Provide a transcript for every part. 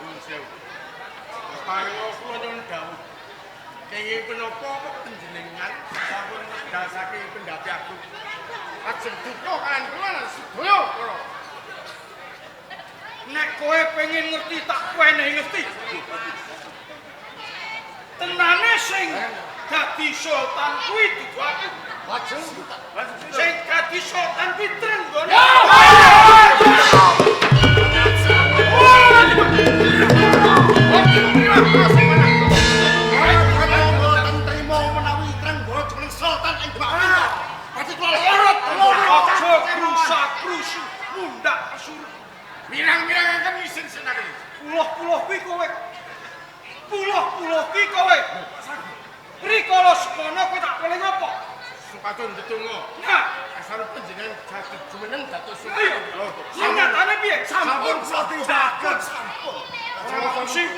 Nuwun sewu. Paringa kula nyuwun dawuh. Kenging menapa kok panjenengan sampun medal saking Pendhapi Agung. Lajeng duka kaliyan kula lan sedaya para. Nek kowe pengen ngerti tak wenehi ngerti. Tenane sing dadi sultan kuwi dudu aku. Lajeng Sing dadi sultan kuwi Trenggana. Mboten trimo menawi Trenggana jumeneng sultan ing Demak Bintara. Pasti kula lorot. Aja krusa-krusu mundak pesuru. Mirang-mirangaken isin senake. Puloh-puloh kuwi kowe. Puloh-puloh kuwi kowe. Rikala semono kowe tak weling apa? Supados ndedonga. Nah, Asal panjenengan saged jumeneng dados ayo. sultan. Nyatane piye? Sampun kula tindakan sampun. Sing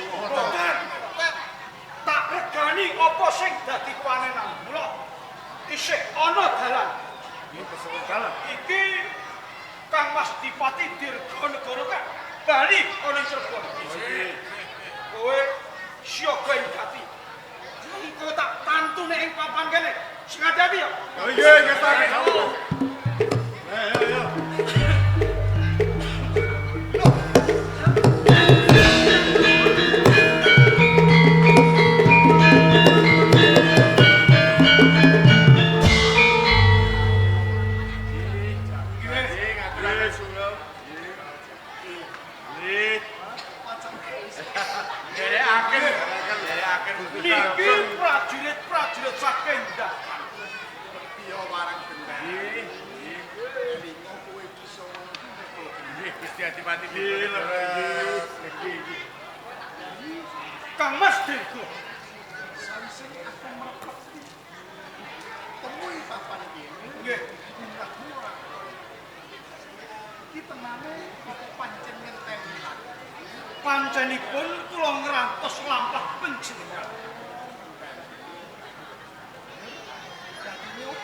tak regani apa sing dadi kuwanenan. Mula isih ana dalan. Nggih, pesuwun dalan. Iki Kang Mas Dipati Dirganegara kak bali ana ing Cirebon. Kowe siaga ing gati. Mengko tak tantune ing papan kene. Sing ati-ati ya. Oh iya, nggih sakit. Ayo, ayo. Nggih, ngaturaken suwun. Nggih. Nderekaken, nderekaken. Niki prajurit-prajurit saking Dakan. Iya warang bener. Nggih. Lingo kowe bisa Nggih, Gusti Adipati leres. Nggih. Kang Mas Dirgo. Sawise aku mrepet. Temui papan kene. Nggih. Gunahmu ora. Iki tenane apa pancen ngenteni aku? Pancenipun kula ngrantos lampah panjenengan.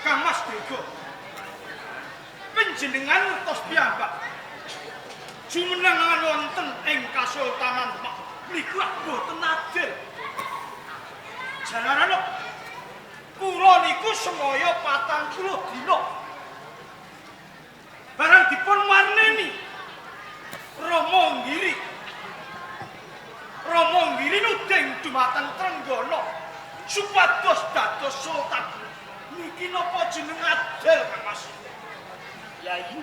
Kang Mas Dirgo. Panjenengan ngertos piyambak. Jumenengan wonten ing Kasultanan Demak niku lak boten adil. Jalaran kula niku semaya 40 dina. Barang dipun warneni Rama Giri. Rama Giri nuding dumateng Trenggana supados dados sultan. Niki napa jeneng adil, Kang Mas? Ya iya.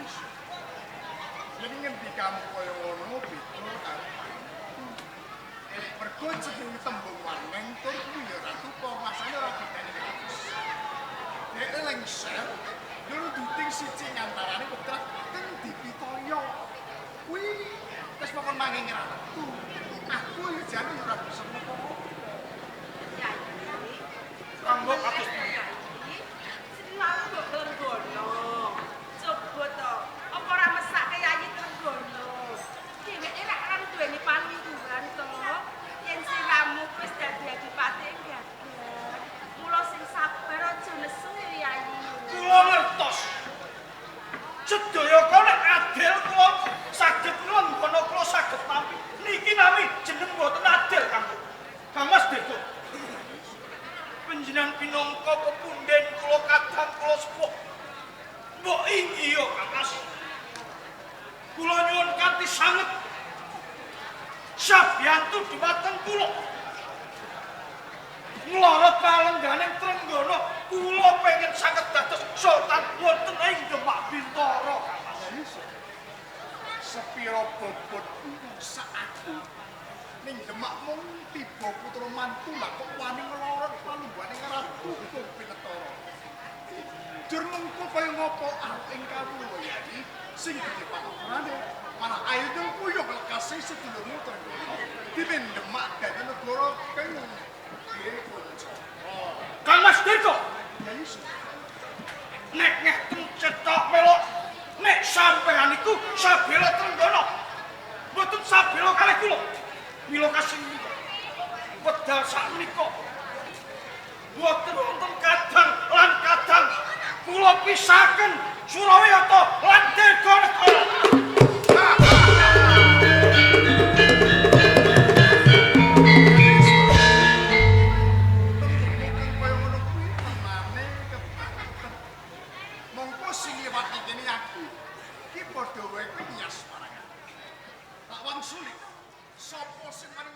Yen ngendikamu kaya ngono beda karo panjenenganku. Mergo jeneng tembung warneng tur kuwi ya ora tupa rasane ora bedane karo. Dek lengser yo duting siji ngantarane putra keng dipitaya. Kuwi wis mokon manging ratu. Aku yo jane ora bisa menapa-apa. Yayi. Kanggo kados Selalu mbok Trenggana. Coba to, apa ora mesake Yayi Trenggana? Dheweke rak ora duweni palungguhan to. Yen siramu wis dadi adipati ing gagah. Mula sing sabar aja nesu ya Yayi. Kula ngertos. Sedaya kala nek adil kula saged nglenggana kula saged tampi. Niki nami jeneng mboten adil Kang. Kang Mas Dirgo. Panjenengan pinangka pepundhen kula kadang kula sepuh. Mbok inggih ya Kang Mas. Kula nyuwun kanthi sanget sabiyantu dumateng kula. Nglorot palengganing Trenggana, kula pengen sanget dados sultan wonten ing Demak Bintara, Kang Mas. Sepira bobot sak aku ning Demak mung tiba putra mantu lah kok wani nglorot palungguhane ratu Kung Pinetara. Jur mengko kaya ngopo arep ing kawula Yayi sing gedhe pangapurane malah ayo nyung kuyung lekase sedulurmu Trenggana dimen Demak dadi negara keng Kuncara. Kang Mas Dirgo, Yayi nek ngeten cetok melok nek sampean iku sabela Trenggana. Mboten sabela kalih kula. Mila kasih menika. Wedal sakmenika mboten wonten kadang lan kadang kula pisahaken Surawiyata lan Dirganegara. kene aku. Ki padha wae kuwi nyas marang aku. Tak wangsuli. Sapa sing maring